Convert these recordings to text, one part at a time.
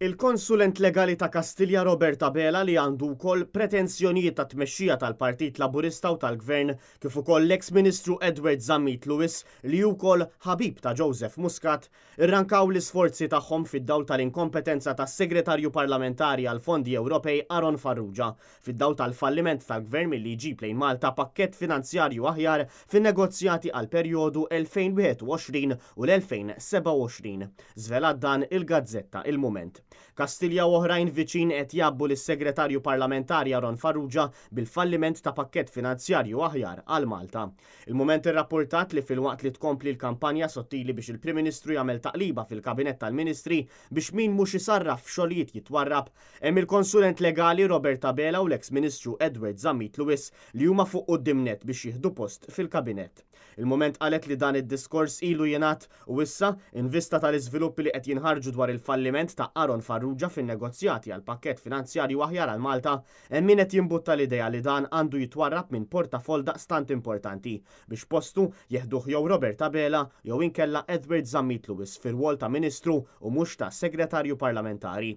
Il-konsulent legali ta' Kastilja Robert Abela li għandu wkoll pretensjonijiet ta' tmexxija tal-Partit Laburista u tal-Gvern kif ukoll l-eks Ministru Edward Zammit Lewis li hu wkoll ħabib ta' Joseph Muscat irrankaw l-isforzi tagħhom fid-dawl tal-inkompetenza tas-Segretarju Parlamentari għall-Fondi Ewropej Aaron Farrugia fid-dawl tal-falliment tal-Gvern milli jġib lejn Malta pakkett finanzjarju aħjar fin-negozjati għall-perjodu 2021 u l-2027. Żvelat dan il-gazzetta Il-Mument. Kastilja u oħrajn viċin qed jgħabbu lis-Segretarju Parlamentari Aaron Farrugia bil-falliment ta' pakkett finanzjarju aħjar għal Malta. Il-Mument irrappurtat li filwaqt li tkompli l-kampanja sottili biex il-Prim Ministru jagħmel taqliba fil-Kabinett tal-Ministri biex min mhux isarraf f'xogħlijiet jitwarrab, hemm il-konsulent legali Robert Abela u l-eks Ministru Edward Zammit Lewis li huma fuq quddiem nett biex jieħdu post fil-Kabinett. Il-Mument qalet li dan id-diskors ilu jingħad u issa, in vista tal-iżviluppi li qed jinħarġu dwar il-falliment ta' Aaron Farrugia fin-negozjati għal pakkett finanzjarju aħjar għal Malta, hemm min qed jimbutta l-idea li dan għandu jitwarrab minn portafoll daqstant importanti biex postu jeħduh jew Robert Abela jew inkella Edward Zammit Lewis fir-rwol ta' Ministru u mhux ta' Segretarju Parlamentari.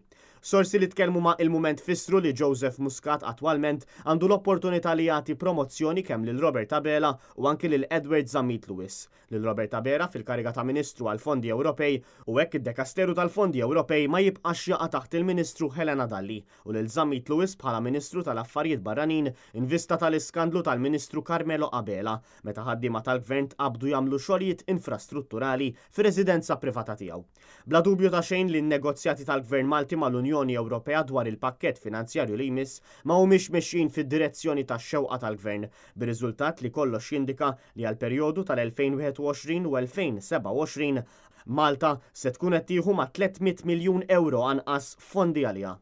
Sorsi li tkellmu ma' Il-Mument fissru li Joseph Muscat attwalment għandu l-opportunità li jagħti promozzjoni kemm lil Robert Abela u anki lil Edward Zammit Lewis. Lil Robert Abela fil-kariga ta' Ministru għall-Fondi Ewropej u hekk id-dekasteru tal-Fondi Ewropej ma jibqax jaqa' taħt il-Ministru Helena Dalli u lil Zammit Lewis bħala Ministru tal-Affarijiet Barranin in vista tal-iskandlu tal-Ministru Carmelo Abela meta ħaddiema tal-Gvern tqabbdu jagħmlu xogħlijiet infrastrutturali fir-residenza privata tiegħu. Bla dubju ta' xejn li n-negozjati tal-Gvern Malti mal-Unjoni Ewropea dwar il-pakkett finanzjarju li jmiss ma humiex mexjin fid-direzzjoni tax-xewqa tal-Gvern, bir-riżultat li kollox jindika li għall-perjodu tal-2021 u 2027 Malta se tkun qed tieħu ma' 300 miljun ewro anqas fondi għaliha.